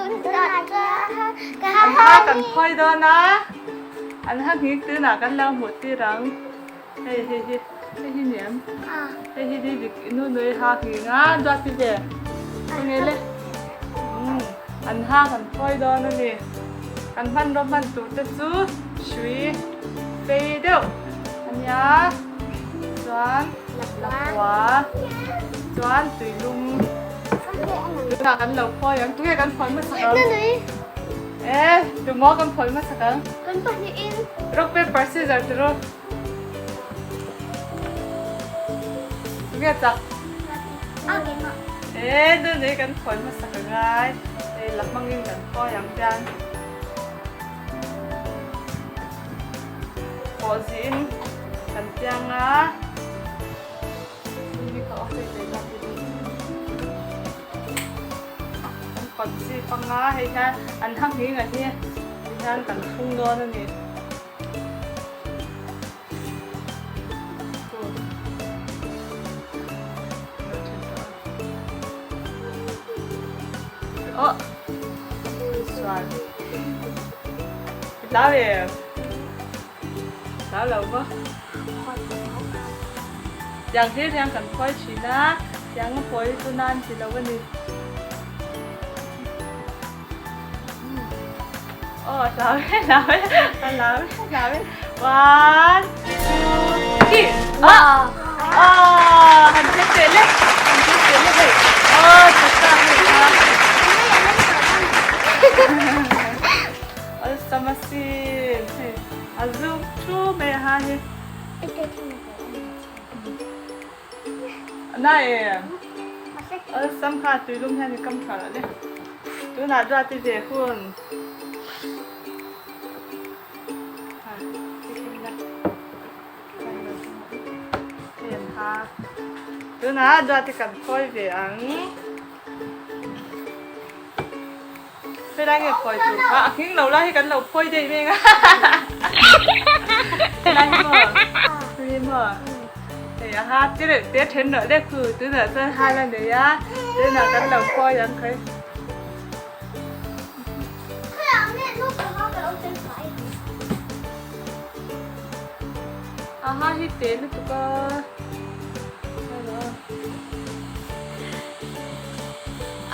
An ha kan phawi dawn a, an ha nghing tunah kan lo hmuh tir ang. Hei hei hi hei hi ni em? Hei hi ni dik nu nui ha nghing a, duat ti ve. Enge le? An ha kan phawi dawn a ni. Kan hmanraw hman tur te chu hrui fei deuh a nia. Chuan lapua chuan tuilum tunah kan lo phawi ang tunge kan phawi hmasak ang e tumaw kan phawi hmasak ang Kan pahnihin rock paper scissor ti rawh tunge chak e tunei kan phawi hmasak angai hei la hmangin kan phawi ang hian. Pawh zihin kan piang a, hei ka off hei ve zawk hi kan kawt chi panga hei hian an ha nghing a hi ti hian kan thlung dawn a ni. Oh, sual. Hlau em? Hlau lo maw? Tiang hlir hian kan phawi thin a, tiang a phawi chu nan ti lo a ni. Oh, hlau e, hlau e, ka hlau e, hlau e. One, two, three. Ah! Ah, han test teh le, han test teh le hei. Oh, chakka hei kha. Awlsam asin hei a zum thu mai a ha hi. Na em awlsam kha tuilum hian i kam tha loh le. Tunah duat i ve hun. Tunah duat i kan phawi ve ang. Helai nge phawi tur kha a nghing lo lai hi kan lo phawi daih mai ang a helai hi maw hei maw hei a ha te reuh te then rawh le khu tunah chuan ha la nei a tunah kan lo phawi ang khawi a ha hi te lutuk a.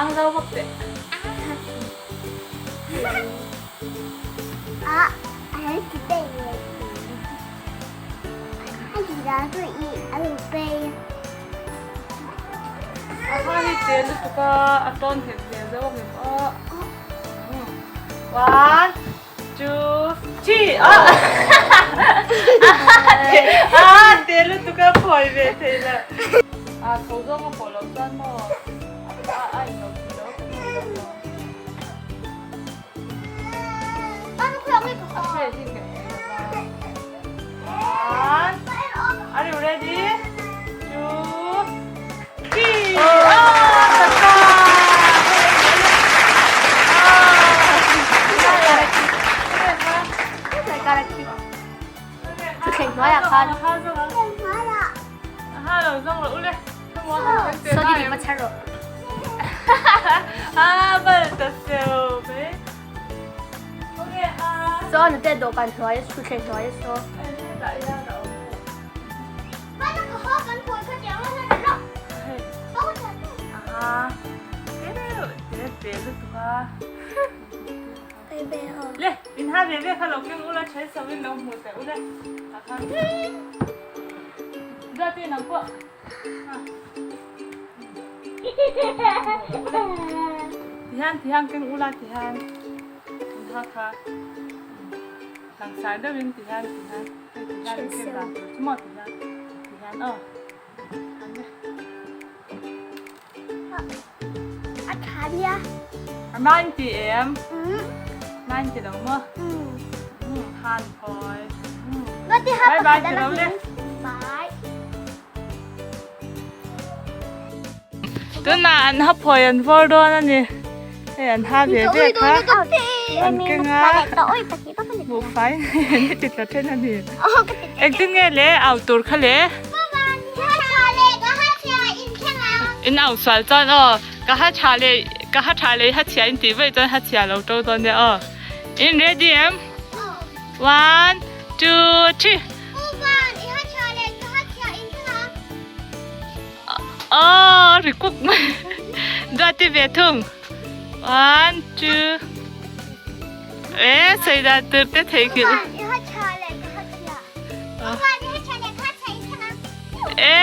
Ăn rau hấp tệ. À, anh chỉ đây Anh chỉ nói tôi ý ở bên. A hi te lutuk a, a tawn nghet hmel deuh a ngem a. One, two, three. A a te lutuk a phawi ve thei lo. A tho zawng a pawh loh chuan maw a a in lo thei lo kan nei lo maw. A hre hi nghet thei lo va. One, are you ready? Two, three. Thuthleng hnuaiah khan. Sawti dik va chhar rawh. Saw nute dawhkan hnuaia thuthleng hnuaia saw. Le, in ha ve ve kha lo keng ula then so in lo hmu teh ule. Duat te nang pawh. Tihian tihian keng ula tihian in ha kha. Langsar deuhin tihian tihian hei tihian in ken dan tur chu maw tihian tihian aw an le. A tha nia. A nine ti em? Nine ti lo maw? Han phawi. Bye bye ti lo le. Bye. Tunah an ha phawi an vawr dawn a ni. Hei an ha ve ve kha. An keng a. Buhfai an ti tla then a ni. Engtin nge le au tur kha le? In au sual chuan aw ka ha tha le. Ka ha tha leh i ha chhia in tih vaih chuan ha chhia lo to dawn nia aw. In ready em? One, two, three. Aw ri kuk mai. Duati ve thung. One, two. E sawi dan tur te theihnghilh. E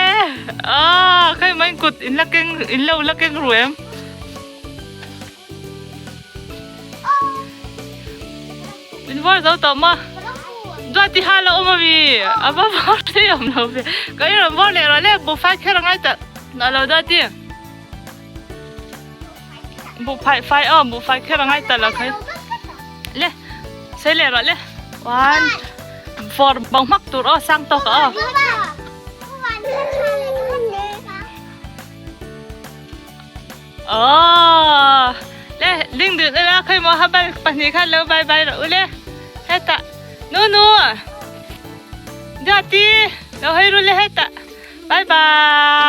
aw khawi mai kut in la keng in lo la keng ru em. In vawr zo tawh maw? Duati ha la awm ami? A va vawr thei awm lo ve. Ka i rawn vawr leh rawh le buhfai kher a ngai ta na lo Duati. Buhfai fai aw buhfai kher a ngai ta lo khai. Le sei leh rawh le. One vawr bang hmak tur aw sang tawk aw. Aww le ding dun ila khawi maw habal pahnih khan lo bye bye rawh u le hetah nunu duati lo hawi ru le hetah bye bye.